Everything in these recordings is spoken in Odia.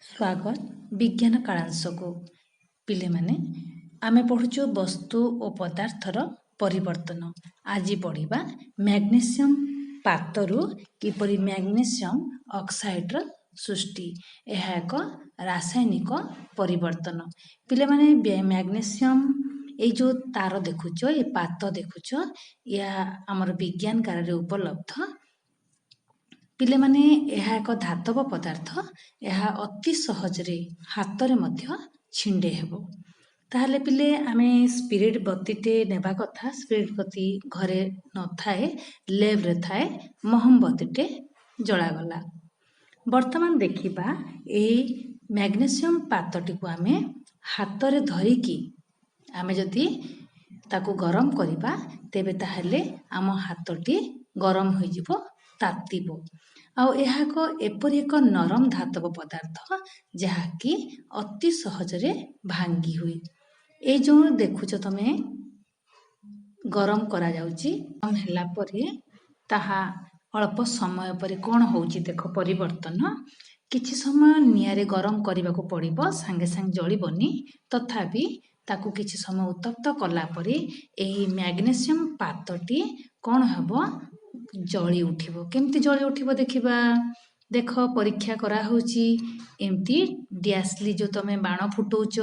ସ୍ୱାଗତ ବିଜ୍ଞାନ କାଳାଂଶକୁ। ପିଲେମାନେ, ଆମେ ପଢ଼ୁଛୁ ବସ୍ତୁ ଓ ପଦାର୍ଥର ପରିବର୍ତ୍ତନ। ଆଜି ପଢ଼ିବା ମ୍ୟାଗ୍ନେସିୟମ୍ ପାତରୁ କିପରି ମ୍ୟାଗ୍ନେସିୟମ୍ ଅକ୍ସାଇଡ଼ର ସୃଷ୍ଟି। ଏହା ଏକ ରାସାୟନିକ ପରିବର୍ତ୍ତନ। ପିଲାମାନେ, ମ୍ୟାଗ୍ନେସିୟମ୍ ଏଇ ଯେଉଁ ତାର ଦେଖୁଛ, ଏ ପାତ ଦେଖୁଛ, ଏହା ଆମର ବିଜ୍ଞାନ କାରରେ ଉପଲବ୍ଧ। ପିଲାମାନେ, ଏହା ଏକ ଧାତବ ପଦାର୍ଥ। ଏହା ଅତି ସହଜରେ ହାତରେ ମଧ୍ୟ ଛିଣ୍ଡେଇ ହେବ। ତାହେଲେ ପିଲେ, ଆମେ ସ୍ପିରିଟ୍ ବତୀଟେ ନେବା କଥା। ସ୍ପିରିଟ୍ ବତୀ ଘରେ ନଥାଏ, ଲେବ୍ରେ ଥାଏ। ମହମବତୀଟେ ଜଳାଗଲା। ବର୍ତ୍ତମାନ ଦେଖିବା, ଏଇ ମ୍ୟାଗ୍ନେସିୟମ୍ ପାତଟିକୁ ଆମେ ହାତରେ ଧରିକି ଆମେ ଯଦି ତାକୁ ଗରମ କରିବା, ତେବେ ତାହେଲେ ଆମ ହାତଟି ଗରମ ହୋଇଯିବ, ତାତିବ। ଆଉ ଏହା ଏକ ଏପରି ଏକ ନରମ ଧାତବ ପଦାର୍ଥ, ଯାହାକି ଅତି ସହଜରେ ଭାଙ୍ଗି ହୁଏ। ଏଇ ଯେଉଁ ଦେଖୁଛ ତମେ, ଗରମ କରାଯାଉଛି। ଗରମ ହେଲା ପରେ ତାହା ଅଳ୍ପ ସମୟ ପରେ କ'ଣ ହେଉଛି ଦେଖ ପରିବର୍ତ୍ତନ। କିଛି ସମୟ ନିଆଁରେ ଗରମ କରିବାକୁ ପଡ଼ିବ, ସାଙ୍ଗେ ସାଙ୍ଗେ ଜଳିବନି। ତଥାପି ତାକୁ କିଛି ସମୟ ଉତ୍ତପ୍ତ କଲା ପରେ ଏହି ମ୍ୟାଗ୍ନେସିୟମ୍ ପାତଟି କ'ଣ ହେବ? ଜଳି ଉଠିବ। କେମିତି ଜଳି ଉଠିବ ଦେଖିବା। ଦେଖ, ପରୀକ୍ଷା କରାହେଉଛି। ଏମିତି ଡିଆସିଲି ଯେଉଁ ତମେ ବାଣ ଫୁଟଉଛ,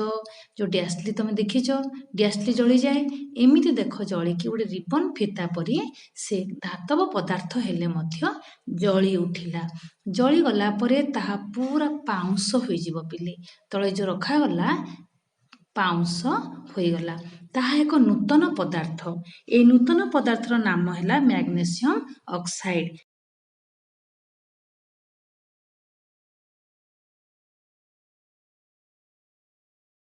ଯେଉଁ ଡିଆସିଲି ତମେ ଦେଖିଛ, ଡିଆସିଲି ଜଳିଯାଏ, ଏମିତି ଦେଖ ଜଳିକି ଗୋଟେ ରିବନ୍ ଫିତା ପରି ସେ ଧାତବ ପଦାର୍ଥ ହେଲେ ମଧ୍ୟ ଜଳି ଉଠିଲା। ଜଳିଗଲା ପରେ ତାହା ପୁରା ପାଉଁଶ ହୋଇଯିବ। ପିଲେ, ତଳେ ଯେଉଁ ରଖାଗଲା ପାଉଁଶ ହୋଇଗଲା। ତାହା ଏକ ନୂତନ ପଦାର୍ଥ। ଏଇ ନୂତନ ପଦାର୍ଥର ନାମ ହେଲା ମ୍ୟାଗ୍ନେସିୟମ୍ ଅକ୍ସାଇଡ୍।